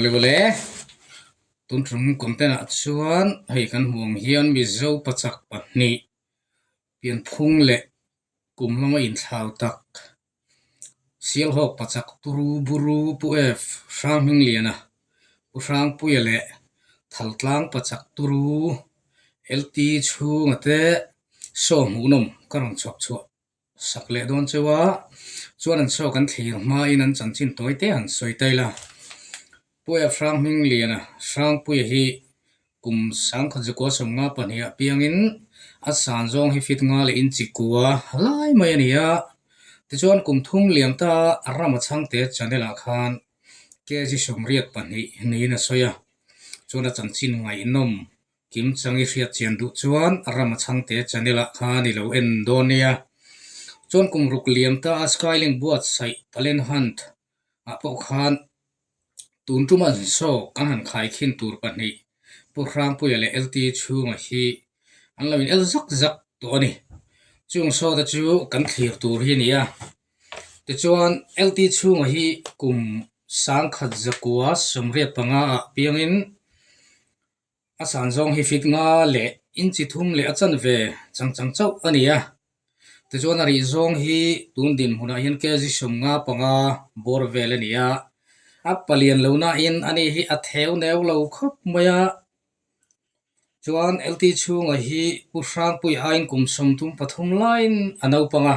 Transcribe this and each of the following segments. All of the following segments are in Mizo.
Awle awle, tun tum content ah chuan hei kan hmuh ang hian Mizo pachak pahnih pianphung leh kum lama inthlau tak Sialhawk pachak Turu Buru Pu F Hranghmingliana Pu Hrangpuia leh Thaltlang pachak Turu LT chhunga te saw hmuhnawm ka rawn chhuak chhuah sak leh dawn cheu a, chuan an saw kan thlir hmain an chanchin tawi te han sawi ta ila. Pu F Hranghmingliana Hrangpuia hi kum sangkhat zakua sawmnga pahnih ah piangin a san zawng hi fit nga leh inchi kua lai mai a ni a. Tichuan kum thum liam ta a ram a chhangte channel ah khan kg 82 niin a sawi a, chuan a chanchin ngaihnawm Kim chang i hriat chian duh chuan ram a chhangte channel ah khan i lo en dawn nia. Chuan kum ruk liam ta a Skylink buatsaih Talent Hunt ah pawh khan tun tum an saw kan han khai khin tur pahnih Pu Hrangpuia leh LT chhunga hi an lo in el zak zak tawh a ni. Chung saw te chu kan thlir tur hi a ni a. Tichuan LT chhunga hi kum 1985 ah piangin A san zawng hi fit nga leh inchi thum leh a chan ve chang chang chauh a ni a. Tichuan a rih zawng hi tun dinhmunah hian kg 55 bawr vel a ni a. A palian lo nain ani hi a theu neu lo khawp mai a. Chuan LT chhunga hi Pu Hrangpui aiin kum 33 laiin a naupang a.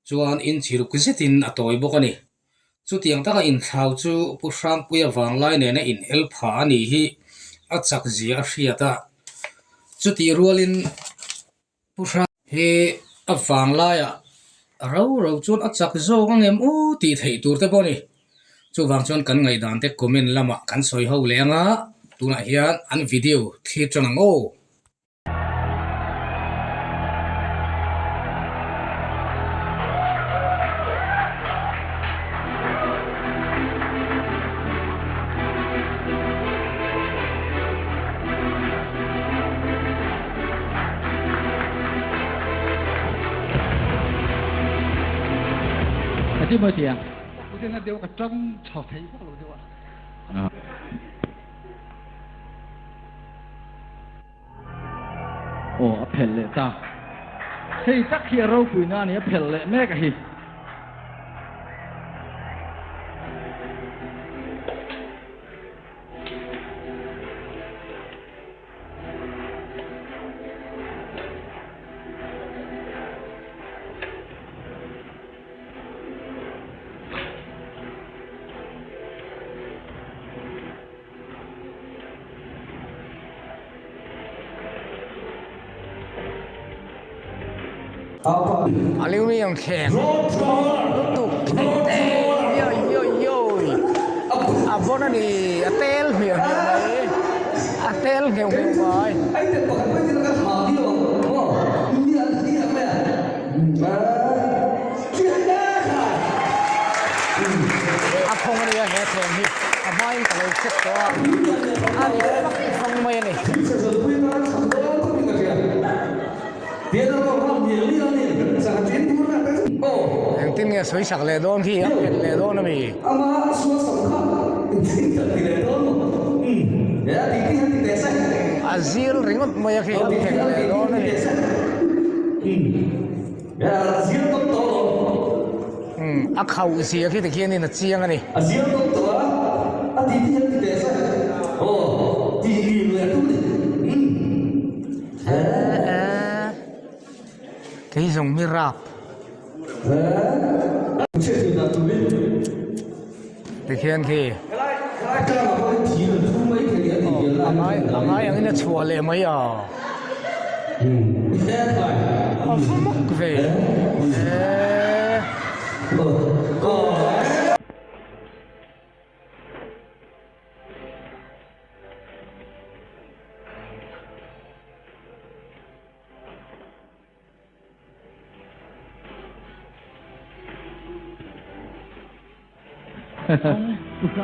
Chuan inchi ruk zetin a tawi bawk a ni. Chutiang taka inthlau chu Pu Hrangpuia vanglai nena in el pha a nih hi a chak zia a hriat a. Chutih rualin Pu Hrang hi a vanglaiah ro ro chuan a chak zawk ang em aw tih theih tur te pawh a ni. Chuvang chuan kan ngaihdan te comment lamah kan sawi ho leh ang a, tunah hian an video thlir tan ang aw. Ati maw tia? Uten a deuh ka tang tha thei vak lo deuh a. Aw a phelh leh ta. Hei tak hi a ropui na a ni, a phelh leh mek a hi. Aluminium thleng lutuk thei te yoi yoi yoi a vawn a ni a tel hmiah hmiah mai a tel ngheuh ngheuh mai. A khawng a nia he thleng hi a hmain ka lo check tawh a a ri fak fak mai a ni. Engtin nge sawi sak leh dawn khi a phet leh dawn a mi? A zil ringawt mai a khi a phet leh dawn a ni. A khauh zia khi tikhianin a chiang a ni. Kei zawng mi rap. Tikhian khi a ngai a ngai angin a chhuah leh mai a. A va mak ve eee.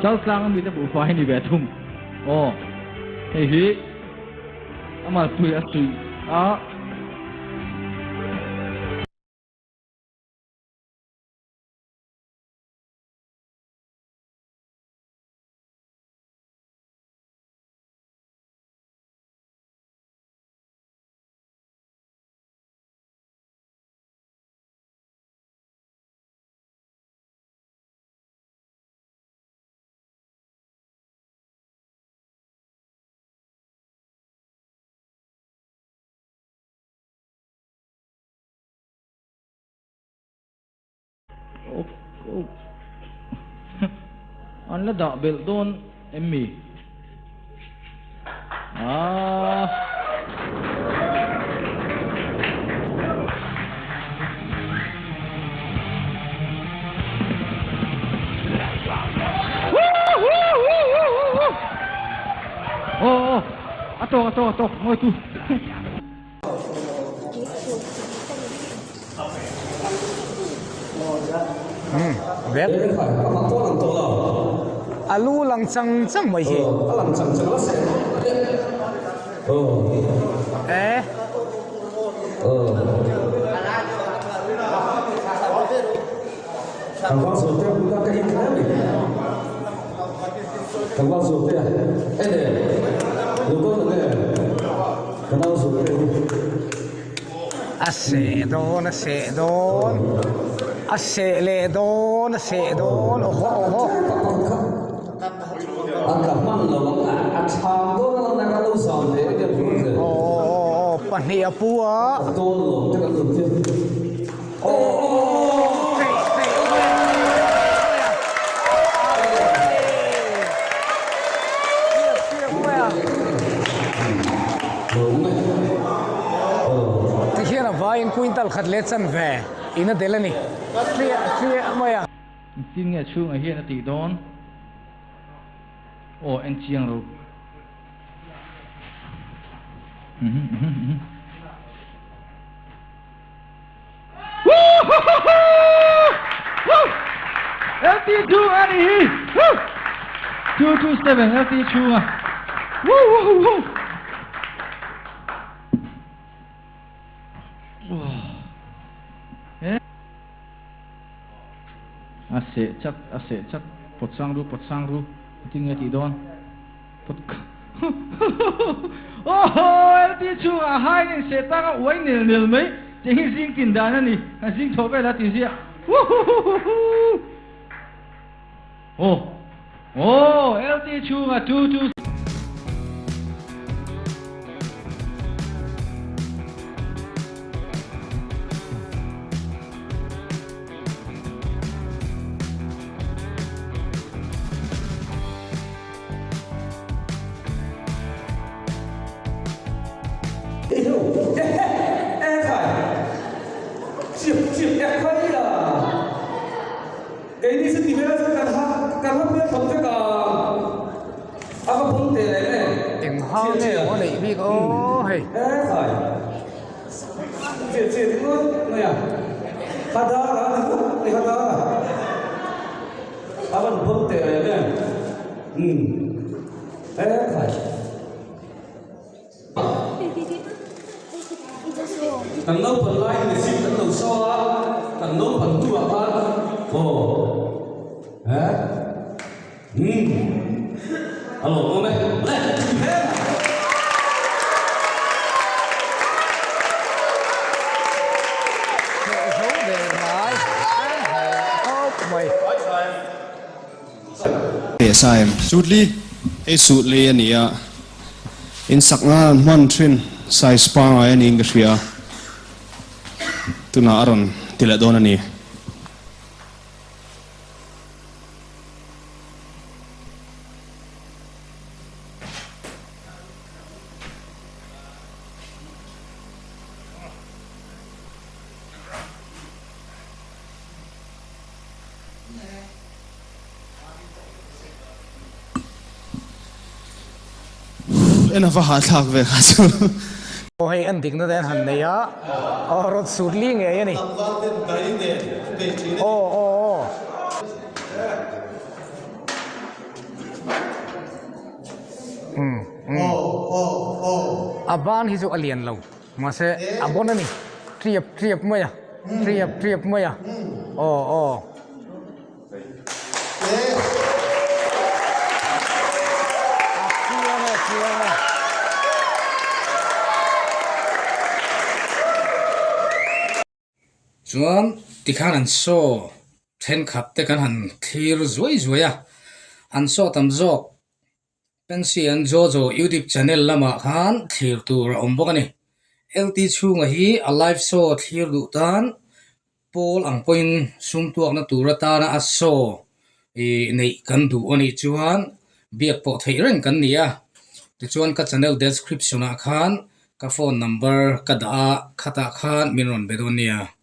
Chaltlang ami te buhfai ni ve thung. Aw. Hei hi ama tui a suih a. An la dah belh dawn em mi? Aaa. Aw aw a tawk a tawk a tawk ngawi tu. A lu lang chang chang mai hi. E. A seh dawn a seh dawn a seh leh dawn a seh dawn aw haw aw haw. Aw aw aw pahnih a pu a. Ti hian a vaiin quintal khat leh chanve in a del a ni tliah tliah mai a. Engtin nge chhungah hian a tih dawn? Aw en chiang ro. LT chhung a nih hi! 227 LT chhung a. A seh chat, a seh chat. Pawt sang ru, pawt sang ru. Engtin nge tih dawn? Aww LT chhungah a hain in seh tak a uai nel nel mai che hi zing tin dan a ni a zing chho vel a ti ziah Huhuhuhuhu Aw Aw LT chhungah chu chu Eng hang nge maw a neih bik aw hei. A van pawn teh reng em? Umm. E khai. Kan naupan laiin mihring kan lo saw a, kan naupan hnuah khan aw he umm a lawmawm e. Le he. Hnehzo der mai khawp mai. Sutli hei sutli a ni a, in sak nan hman thin size pangngai a niin ka hria, tunah a rawn ti leh dawn a ni. En a va hahthlak ve kha chu. Aw hei an dikna te an han nei a, aw rawt sut li ngei a ni. Aw aw aw. Umm umm. A ban hi chu a lian lo. Mahse a bon a ni. Triap triap mai a. Triap triap mai a. Aw aw. A chiang e chiang e. Chuan tikhan an saw thenkhat te kan han thlir zuai zuai a, an saw tam zawk Pensy an Jojo YouTube channel lamah khan thlir tur a awm bawk a ni. LT chhunga hi a live show thlir duh tan. Pawl ang pawhin sum tuakna tur atana a saw ih neih kan duh a nih chuan biak pawh theih reng kan ni a. Tichuan ka channel description ah khan ka phone number ka dah a, khatah khan min rawn be dawn nia.